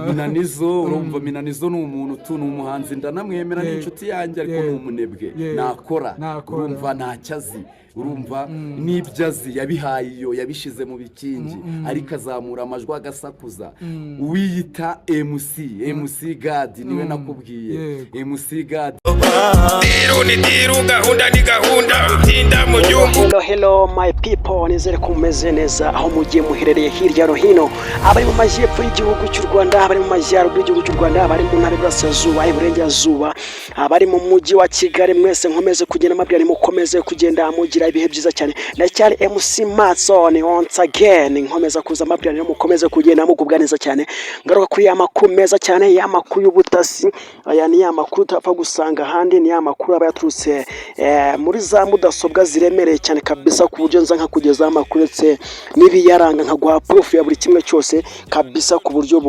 Minanizo, urumva, Minanizo ni umuntu tu, ni umuhanzi, ndanamwemera, ni inshuti yanjye, ariko ni umunebwe. Nakora. Nakora. Urumva, ntacyo azi. Urumva, n'ibyo azi yabihaye iyo yabishyize mu bikingi, ariko azamura amajwi agasakuza. Uwiyita MC Gadi, niwe nakubwiye. MC Gadi. Deal ni deal, gahunda ni gahunda, utinda mu gihugu. Hello, hello my people, nizere ko mumeze neza aho mugiye muherereye hirya no hino, abari mu majyepfo y'igihugu cy'u Rwanda, abari mu majyaruguru y'igihugu cy'u Rwanda, abari mu ntara y'Iburasirazuba, Iburengerazuba, abari mu mujyi wa Kigali, mwese nkomeze kugenda mbabwira mukomeze kugenda mugira ibihe byiza cyane. Ndacyari MC Matson once again, nkomeza kuza mbabwira rero mukomeze kugenda mugubwa neza cyane. Ngaruka kuri ya makuru meza cyane, ya makuru y'ubutasi. Aya ni ya makuru utapfa gusanga ahandi, ni ya makuru aba yaturutse muri za mudasobwa ziremereye cyane kabisa, ku buryo nza nkakugezaho amakuru ndetse n'ibiyaranga, nkaguha proof ya buri kimwe cyose kabisa, ku buryo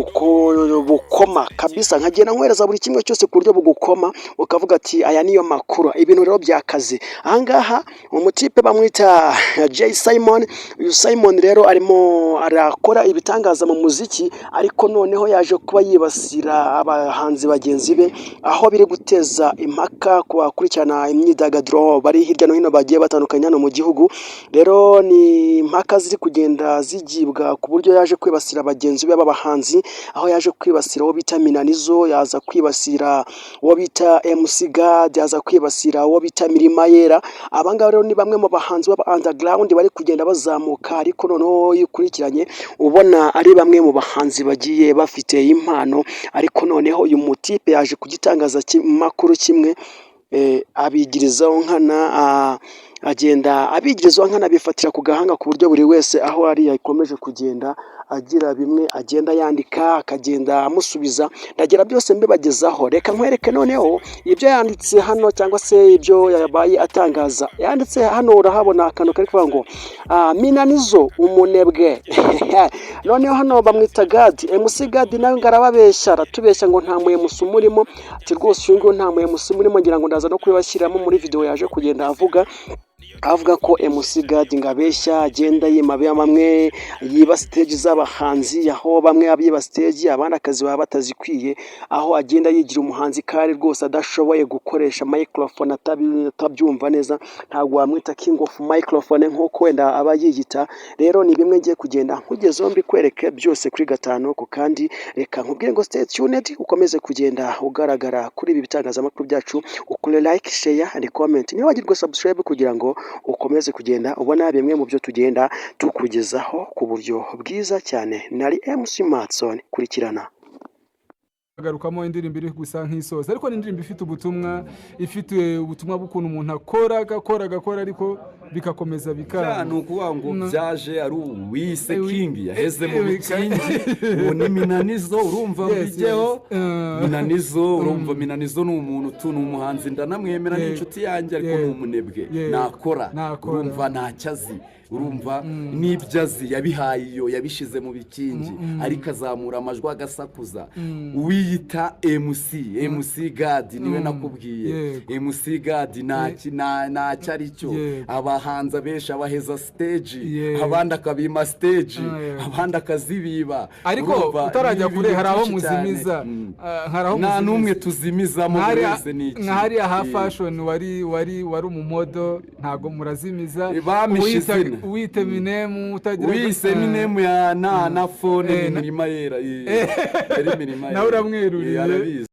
bukoma kabisa, nkagenda nkohereza buri kimwe cyose ku buryo bugukoma, ukavuga ati aya niyo makuru. Ibintu rero byakaze ahangaha, umutipe bamwita Jay Simon. Uyu Simon rero arimo arakora ibitangaza mu muziki, ariko noneho yaje kuba yibasira abahanzi bagenzi be, aho biri guteza impaka ku bakurikirana imyidagaduro bari hirya no hino bagiye batandukanye hano mu gihugu. Rero ni impaka ziri kugenda zigibwa ku buryo yaje kwibasira bagenzi be b'abahanzi, aho yaje kwibasira uwo bita Minanizo, yaza kwibasira uwo bita MC Gad, yaza kwibasira uwo bita Mirima Yera. Abangaba rero ni bamwe mu bahanzi b'aba underground bari kugenda bazamuka, ariko noneho iyo ukurikiranye ubona ari bamwe mu bahanzi bagiye bafite impano. Ariko noneho uyu mutipe yaje kugitangaza makuru kimwe, abigirizaho nkana, agenda abigirizaho nkana, bifatira ku gahanga, ku buryo buri wese aho ari yakomeje kugenda agira bimwe agenda yandika, akagenda amusubiza. Ndagira byose mbibagezaho. Reka nkwereke noneho ibyo yanditse hano, cyangwa se ibyo yabaye atangaza yanditse hano. Urahabona akantu kari kuvuga ngo "Minanizo umunebwe". Noneho hano bamwita Gadi, MC Gadi, nawe ngo arababeshya, aratubeshya ngo nta mu MC umurimo. Ati rwose uyu nguyu nta mu MC umurimo. Ngira ngo ndaza no kubibashyiramo muri video yaje kugenda avuga ko MC Gadi ngo abeshya, agenda yima bamwe, yiba stage z'abahanzi, aho bamwe abiba stage, abandi akazi baba batazikwiye, aho agenda yigira umuhanzi kandi rwose adashoboye gukoresha microphone, atabyumva neza. Ntabwo wamwita king of microphone nk'uko wenda aba yiyita. Rero ni bimwe ngiye kugenda nkugezeho, mbikwereke byose kuri gatanu ku kandi. Reka nkubwire ngo stay tuned, ukomeze kugenda ugaragara kuri ibi bitangazamakuru byacu, ukore like, share and comment, ntiwibagirwe subscribe, kugira ngo ukomeze kugenda ubona bimwe mu byo tugenda tukugezaho ku buryo bwiza cyane. Nari MC Matson, kurikirana. Garukamo indirimbo iri gusa nk'isoza, ariko ni indirimbo ifite ubutumwa, ifite ubutumwa bw'ukuntu umuntu akora, agakora, agakora, ariko bikakomeza bikanga. Ni ukuvuga ngo byaje ari uwise King yaheze mu bikingi, ubu ni Minanizo. Urumva, bijyeho. Minanizo, urumva, Minanizo ni umuntu tu, ni umuhanzi, ndanamwemera, ni inshuti yanjye, ariko ni umunebwe. Nakora. Urumva, ntacyo azi. Urumva, n'ibyo azi yabihaye iyo yabishyize mu bikingi, ariko azamura amajwi agasakuza. Uwiyita MC Gadi, niwe nakubwiye. MC Gadi ntacyo ari cyo. Abahanzi abenshi abaheza stage, abandi akabima stage, abandi akazibiba. Ariko utarajya kure, hari aho muzimiza. Nta n'umwe tuzimizamo, buri wese ni iki. Nka hariya ha fashion wari umumodo, ntabwo murazimiza. Bamishe izina. Uwite Minemu utagira Wiyise Minemu ya na phone, ni Mirima Yera, yari Mirima. Nawe uramweruriye. Arabizi.